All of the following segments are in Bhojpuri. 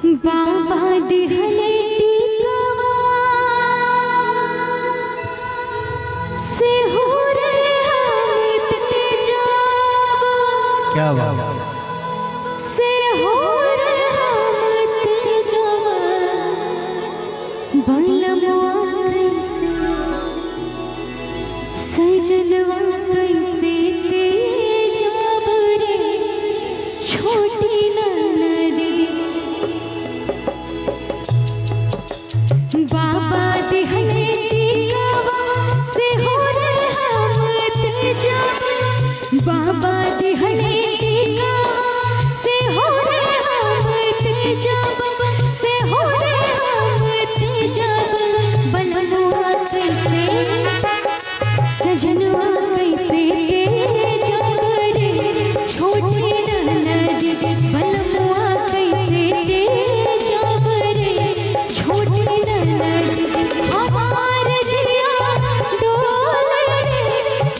बाबा दिहले टीकवा से हो रे हम तेजाब क्या बात। से हो रे हम तेजाब बलमुआ कैसे सजनवा कैसे तेजाब रे छोटी ननदी। बाबा दिहले टीकावा से हो रे हम तेजाब। बाबा दिहले टीकावा से हो रे हम तेजाब, से हो रे हम तेजाब। बलमुआ कैसे सजनवा कैसे तेजाब रे छोटी ननद। बलमुआ कैसे तेजाब रे छोटी ननद। हमार जिया डोले रे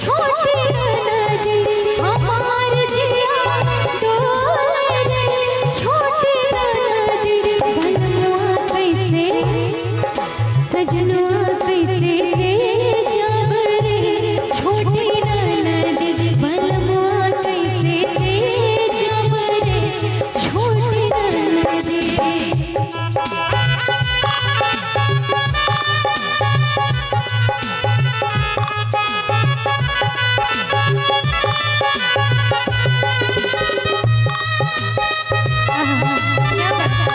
छोटी ननद। हमार जिया डोले रे छोटी ननद। बलमुआ कैसे सजनवा कैसे तेजाब रे छोटी ननद। बलमुआ कैसे तेजाब रे छोटी ननद। क्या बात है।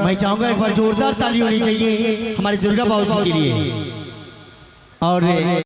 मैं चाहूंगा एक बार जोरदार ताली होनी चाहिए हमारे दुर्गा बाबू जी के लिए। और